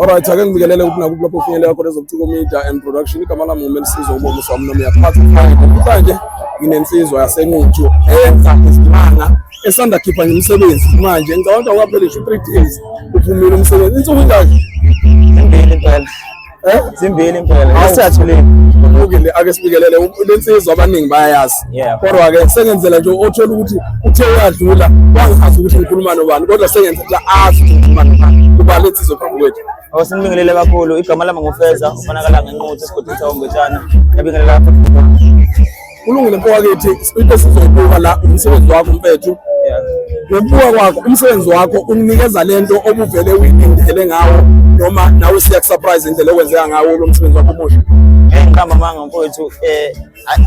Alright, ake ngibingelele ukuthi nakuphi lapho ufinyelela khona ezobuciko media and production. Igama lami nguMelisizwe uBomuso wami noma uyaphatha manje. Namhlanje nginensizwa yaseNquthu eyenza izimanga esanda khipha nje umsebenzi manje. Ngicabanga ukuthi awukapheli ngisho 3 days uphumile umsebenzi. Insuku ingaki? Zimbili impela. Eh? Zimbili impela. Hawu. Isithathu le. Ukile ake sibikelele lensizwa abaningi bayayazi. Yeah. Kodwa ke sengenzela nje othola ukuthi uthe uyadlula wangazi ukuthi ngikhuluma nobani kodwa sengenzela azi ukuthi ngikhuluma nobani. Kuba lensizwa phambi kwethu. Awusinibingelele kakhulu. Igama lami nguFeza, ufanakala ngenquthu esigodini sawoNgwetshana. Ngiyabingelela kakhulu. Kulungile mfowethu, into esizoyibuka la umsebenzi wakho mfethu. Yeah. Ngokubuka kwakho umsebenzi wakho ukunikeza lento obuvele uyilindele ngawo noma nawe siyakusurprise indlela okwenzeka ngawo lo msebenzi wakho omusha. Ngiqamba amanga mfowethu,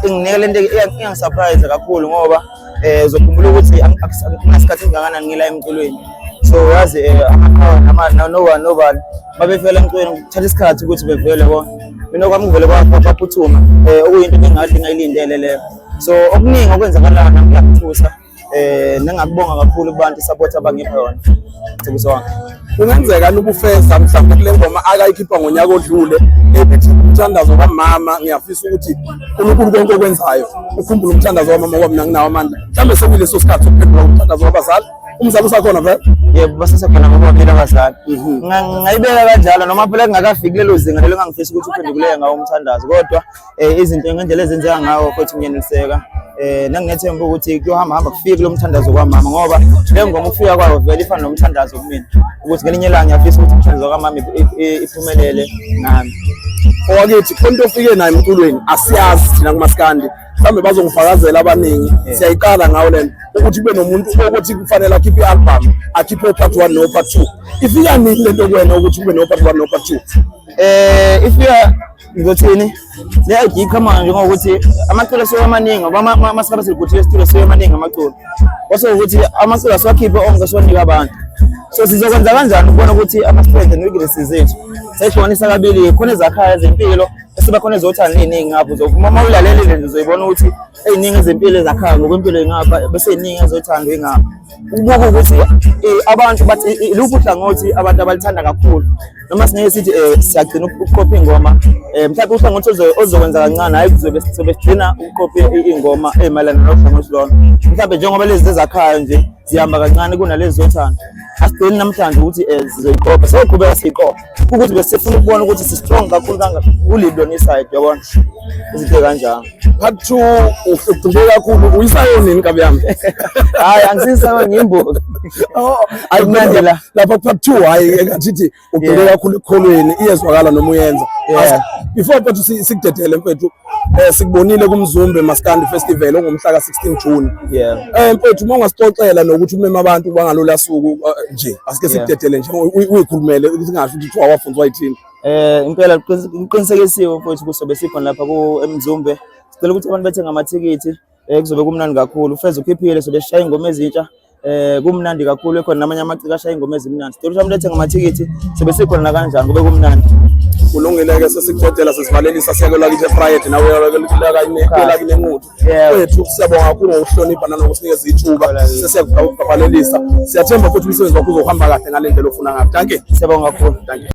inginika lento iyangisurprise kakhulu ngoba uzokhumbula ukuthi akunasikhathi esingakanani ngila emculweni. So yazi amaqhawe nama no one nobani babefela emculweni kuthatha isikhathi ukuthi bevele ko. Mina okwami kuvele kwaphuthuma okuyinto ebengikade ngayilindele leyo. So okuningi okwenzakalayo nami kuyangithusa nengakubonga kakhulu kubantu support abangipha yona. Nsuku zonke. Kungenzeka nubufeza mhlawumbe kule ngoma akayikhipha ngonyaka odlule ebithi umthandazo kamama, ngiyafisa ukuthi uNkulunkulu konke okwenzayo ukhumbule umthandazo kamama ngoba mina nginawo amandla. Mhlawumbe sekuyileso sikhathi sokuphendula umthandazo wabazali. Umzali usakhona vele? Yebo, basesekhona bobabili abazali. Ngayibeka kanjalo noma phela kungakafiki kulelo zinga lelo engangifisa ukuthi uphendukuleke ngawo umthandazo, kodwa izinto ngendlela ezenzeka ngawo futhi ngiyeneliseka. Nanginethemba ukuthi kuyohamba hamba kufike lo mthandazo kwamama ngoba le ngoma ukufika kwayo vele ifana nomthandazo kumina ukuthi ngelinye ilanga ngiyafisa ukuthi umthandazo kamama iphumelele nami. Owakithi khona into ofike nayo emculweni asiyazi thina kumaskandi, mhlawumbe bazongifakazela abaningi. Siyayiqala ngawo lento ukuthi kube nomuntu ukuthi kufanele akhiphe i-album, akhiphe o-part 1 no-part 2. Ifika nini lento kuwena ukuthi kube no-part 1 no-part 2? Ifika ngizothini le idea iqhamuka njengokuthi amaculo asuke amaningi ngoba amasikhathi siliguthile isitulo suke amaningi amaculo, kwase ukuthi amaculo asiwakhiphe onke siwanika abantu. So sizokwenza kanjani ukubona ukuthi ama-strength and weaknesses zethu sehlukanisa kabili, khona ezakhaya ezempilo esiba khona ezothando ey'ningi ngapho. Uma ulalelile nje uzoyibona ukuthi ey'ningi ezempilo ezakhaya ngokwempilo ingapha bese ey'ningi ezothando ingapha. Ukubuka ukuthi abantu bathi iluphi uhlangothi abantu abalithanda kakhulu, noma singeke sithi siyagcina ukuqopha iy'ngoma mhlawumbe uhlangothi ozokwenza kancane, hhayi kuzobe sizobe sigcina ukuqopha iy'ngoma ey'mayelana nohlangothi lona. Mhlawumbe njengoba lezi ezakhayo nje zihamba kancane kunalezi zothando, asigcini namhlanje ukuthi sizoyiqopha, sizoqhubeka siyiqopha ukuthi besifuna ukubona ukuthi si-strong kakhulu kuliphi lona iside, uyabona izinto ey'kanjalo. Part 2 ugxile kakhulu, uyisayo nini nkabi yami? Hhayi, angisisayo, ngiyimbuzi. Oh, hayi Kumnandi la. Lapha part 2 hayi engathi ugxile kakhulu ekukholweni, iyezwakala noma uyenza. Before mfethu sikudedele mfethu, sikubonile kuMzumbe Maskandi Festival ongomhla ka-16 June. Mfethu uma ungasixoxela nokuthi umema abantu bangalola suku nje asike sikudedele nje uyikhulumele ukuthi singasho ukuthi kuthiwa wafunzwa yithini. Impela kuqinisekisiwe mfowethu kusobe sikhona lapha ku eMzumbe. Sicela ukuthi abantu bethenge amathikithi, kuzobe kumnandi kakhulu. Ufeza ukhiphile sobe sishaya ingoma ezintsha. Kumnandi kakhulu, ekhona namanye amaciko ashaya ingoma ezimnandi. Sicela ukuthi abantu bethenge amathikithi, sobe sikhona nakanjani kube kumnandi. Kulungile-ke, sesikudedela sesivalelisa siyake lakithi ePride nawe lakini eNquthu. Kwethu siyabonga kakhulu ngokuhlonipha nanokusinikeza ithuba, sesiyakuvalelisa. Siyathemba futhi umsebenzi wakho uzohamba kahle ngale ndlela ofuna ngayo. Dankie. Siyabonga kakhulu. Dankie.